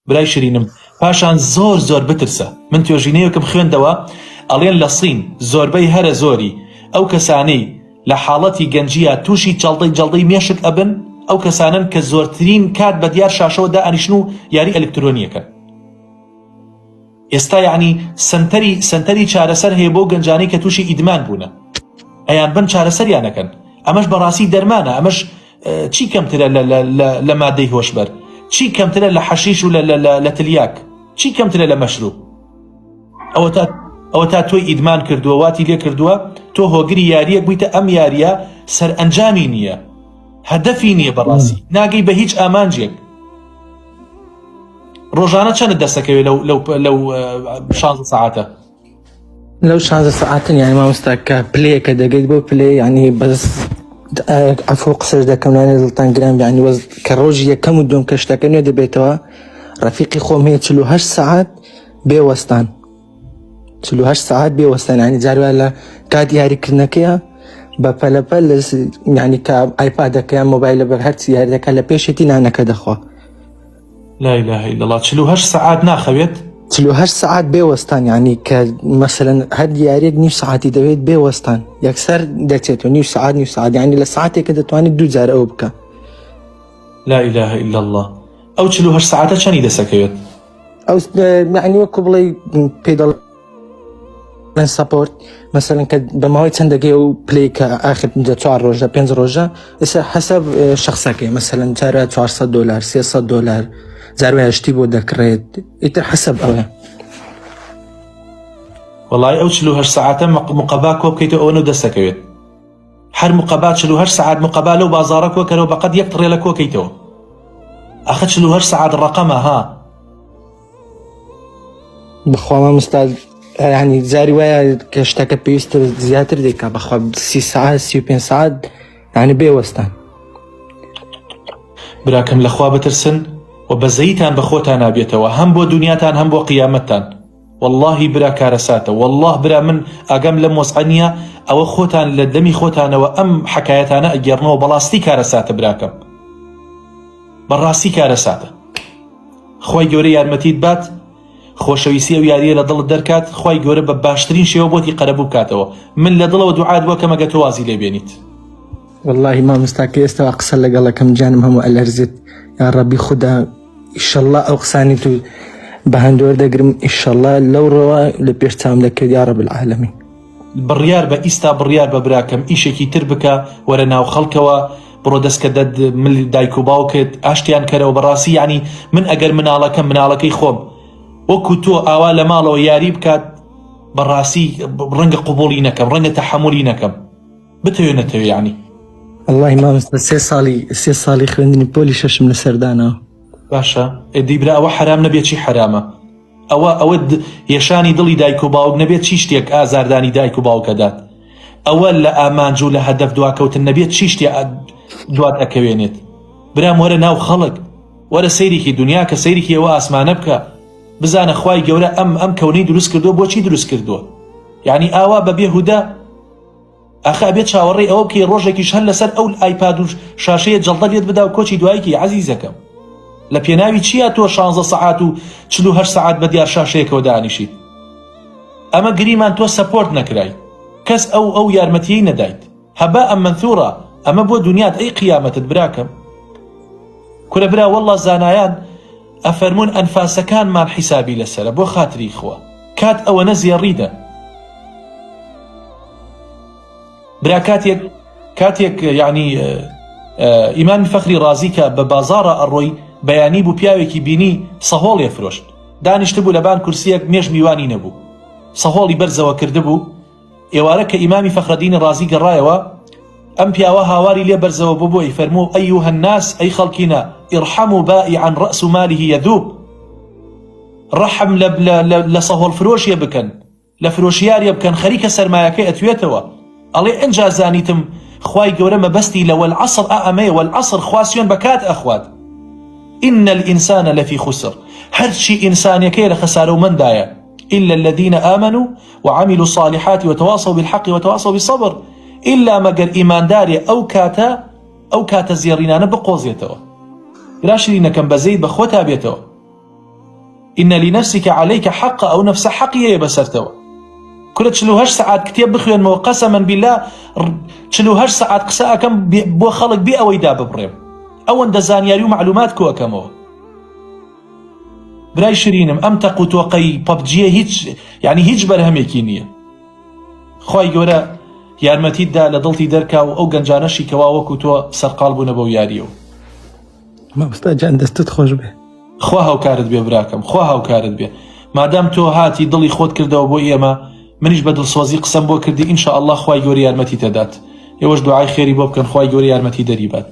برای شرینم پاشان زۆر زۆر بترسە من توێژینەیەکم خوێندەوە ئەڵێن لە سین زۆربەی هەرە زۆری ئەو کەسانەی لە حاڵەتی گەنجیا تووشی جەڵدەی جەڵدەی مێشک ئەبن ئەو کەسانەن کە زۆرترین کات بە دیار شاشەوە دائەنیشن و یاری ئەلکترۆنیەکەن ئێستا یعنی سەنتەری سەنتەری چارەسەر هەیە بۆ گەنجانەی کە تووشی ئیدمان بوونە ئەیان بن چارەسەریانەکەن ئەمەش بەڕاستی دەرمانە ئەمەش چی کەمترە لە مادەی هۆشبەر؟ چی کەمترە لە حەشیش و لە تلیاک؟ چی کەمترە لە مەشروب؟ ئەوەتا ئەوەتا تۆی ئیدمان کردووە واتی لێ کردووە تۆ هۆگری یاریەک بوویتە ئەم یاریە سەرئەنجامی نییە هەدەفی نییە بەڕاستی ناگەی بە هیچ ئامانجێک ڕۆژانە چەند دەستەکەوێت لەو لەو لەو 16 سەعاتە لەو شانزە سەعاتن یانی مامۆستا کە پلەیەکە دەگەیت بۆ پلەی یانی بەس عەفو قسەش دەکەم لانێ دڵتان گران بێ یانی وەز کە ڕۆژی یەکەم و دووەم کە شتەکە نوێ دەبێتەوە ڕەفیقی خۆم هەیە 48 سەعات بێ وەستان 48 سەعات بێ وەستان یانی جار وایە لە کات یاریکردنەکەیە بە پەلەپەل لە یانی کە ئایپادەکە یان مۆبایلە بەر هەرچی یاری دەکات لە پێشێتی نانەکە دەخوا لا اله الا اللە 48 سەعات ناخەوێت؟ 48 سەعات بێ وەستان یعنی کە مەسەلەن هەر یاریەک نیو سەعاتی دەوێت بێ وەستان یەکسەر دەچێت و نیو سەعات نیو سەعات یعنی لە سەعاتێکە دەتوانێت دوو جار ئەو بکە لا اله الا اللە ئەو 48 سەعاتە چەنی دەسەکەوێت؟ ئەو یعنی وەکو بڵێ پێی دەڵێن support مەسەلەن کە بە ماوەی چەند دەگەی و پلی کە ئاخر دە چوار ڕۆژە پێنج ڕۆژە ئێستا حەسەب شخصەکەی مەسەلەن جارە 400 دلار 300 دلار جار وایە شتی بۆ دەکڕێت ئیتر حەسەب ئەوە وەڵای ئەو 48 سەعاتە مقەبا کۆ بکەیتەوە ئەوەنە دەستەکەوێت هەر مقەبا 48 سەعات مقەبا لەو بازاڕە کۆکەرەوە بەقەد یەک تڕێلە کۆکەیتەوە ئەخە 48 سەعات ڕەقەمە ها بەخوا مامۆستا ینی جاری وایە کە شتەکە پێویستە زیاتر دەیکا بەخوا سی سەعات 35 سەعات ینی بێ وەستان براکەم لەخوا بترسن و بەزەیتان بە خۆتان نابێتەوە هەم بۆ دنیاتان هەم بۆ قیامەتتان واللهی برا کارەساتە والله برا من ئاگام لەم وەزعە نییە ئەوە خۆتان لە دەمی خۆتانەوە ئەم حکایەتانە ئەگێڕنەوە بەڵاستی کارەساتە براکەم بەڕاستی کارەساتە خوای گەورە یارمەتیت بات خۆشەویستی ئەو یاریە لە دڵت دەرکات خوای گەورە بە باشترین شێوە بۆتی قەرەبوو بکاتەوە من لە دڵەوە دوعات بۆ کەم ئەگەر تۆ وازی لێ بێنیت. وەڵاهی مامۆستا کە ئێستا وا قسە لەگەڵەکەم گیانم هەموو ئەلەرزێت یاڕەبی خودا ئیشەڵا ئەو قسانی تو بە هەند وەردەگرم ئیشەڵا لەو ڕۆوە لە پێش چاوم دەکەوێت یاڕەب العالمین. بڕیار بە ئیستا بڕیار بە براکەم ئیشێکی تر بکە وەرە ناو خەڵکەوە بڕۆ دەست کە دەت مل دایک و باوکت ئاشتیان کەرەوە بەڕاستی یعنی من ئەگەر مناڵەکەم مناڵەکەی خۆم وەکو تۆ ئاوا لە ماڵەوە یاری بکات بەڕاستی ڕەنگە قوبوڵی نەکەم ڕەنگە تەحەمولی نەکەم بتەوێ نەتەوێ یعنی وەڵڵاهی مامۆستا سێ ساڵی سێ ساڵی خوێندنی پۆلی شەشم لەسەر داناوە. باشە ئەدی برا ئەوە حەرام نەبێ چی حەرامە ئەوە ئەوە یەشانی دڵی دایک و باوک نەبێت چی شتێک ئازاردانی دایک و باوک ئەدات ئەوە لە ئامانج و لە هەدەف دواکەوتن نەبێت چی شتێ دوات ئەکەوێنێت برام وەرە ناو خەڵک وەرە سەیرێکی دنیا کە سەیرێکی ئەوە ئاسمانە بکە بزانە خوای گەورە ئەم ئەم کەونەی دروست کردووە بۆچی دروست کردووە یعنی ئاوا بە بێهودە ئاخە ئەبێ چاوەڕێی ئەوە بکەی ڕۆژێکیش هەر لەسەر ئەو ئایپاد و شاشەیە جەڵدە لێت بدا و کۆچی دوایی کەی عەزیزەکەم. لە پێناوی چیا تۆ شانزە سەعات و 48 سەعات بە دیار شاشەیەکەوە دانیشیت؟ ئەمە گریمان تۆ support نەکرای کەس ئەو ئەو یارمەتیەی نەدایت هەبا ئەم مەنثورە ئەمە بۆ دنیات ئەی قیامەتت براکەم کورە برا واللە زانایان ئەفەرموون ئەنفاسەکانمان حیسابی لەسەرە بۆ خاتری خوا کات ئەوەنە زێڕیدە برا کاتێک کاتێک یعنی ئیمامی فەخری ڕازی کە بە بازاڕە ئەڕۆی بەیانی بوو پیاوێکی بینی سەهۆڵێ فرۆشت دانیشتبوو لەبان کورسیەک مێژ میوانی نەبوو سەهۆڵی بەرزەوە کردبوو ئێوارە کە ئیمامی فەخرەدینی ڕازی گەڕایەوە، ئەم پیاوە هاواری لێ بەرزەوە ببوو ئەی فەرموو، ایها الناس، ئەی خەڵکینە، ارحموا بائعا رأس ماله یذوب، ڕەحم لە لە لە سەهۆڵ فرۆشێ بکەن، لە فرۆشیارێ بکەن خەریکە سەرمایەکەی ئەتوێتەوە. ئەڵێ ئنجا زانیتم خوای گەورە مەبەستی لە والعصر ئا ئەمەیە، والعصر خوا سوێن بە کات ئەخوات، ان الانسان لفی خسر، هەرچی ئینسانێکەیە لە خەسارەومەندایە، الا الذین آمنوا وعملوا الصالحات وتواصوا بالحق وتواصوا بالصبر ئیلا مەگەر ئیماندارێ ئەو کاتە ئەو کاتە زێڕینانە بقۆزێتەوە برا شیرینەکەم بەزەیت بە خۆتا بێتەوە. ان لنفسک علیک حقا ئەو نەفسە حەقی هەیە بەسەرتەوە. کورە 48 سەعات کتێب بخوێنمەوە قەسەمەن بیلا 48 سەعات قسە ئەکەم بۆ خەڵک بێ ئەوەی داببڕێم ئەوەندە زانیاری و معلومات کۆ ئەکەمەوە. برای شرینم ئەم تەق و تۆقەی پەبجیە هیچ یعنی هیچ بەرهەمێکی نییە. خوای گەورە یارمەتیت دا لە دڵتی دەرکا و ئەو گەنجانەشی کەوا وەکو تۆ سەرقاڵ بوونە بەو یاریەوە. مامۆستا گیان دەستت خۆش بێ. خوا هاوکارت بێ براکەم خوا هاوکارت بێ مادام تۆ هاتی دڵی خۆت کردەوە بۆ ئێمە منیش بە دڵسۆزی قسەم بۆ کردی ان شاء اللە خوای گەورە یارمەتیت ئەدات ئێوەش دوعای خێری بۆ بکەن خوای گەورە یارمەتی دەری بات.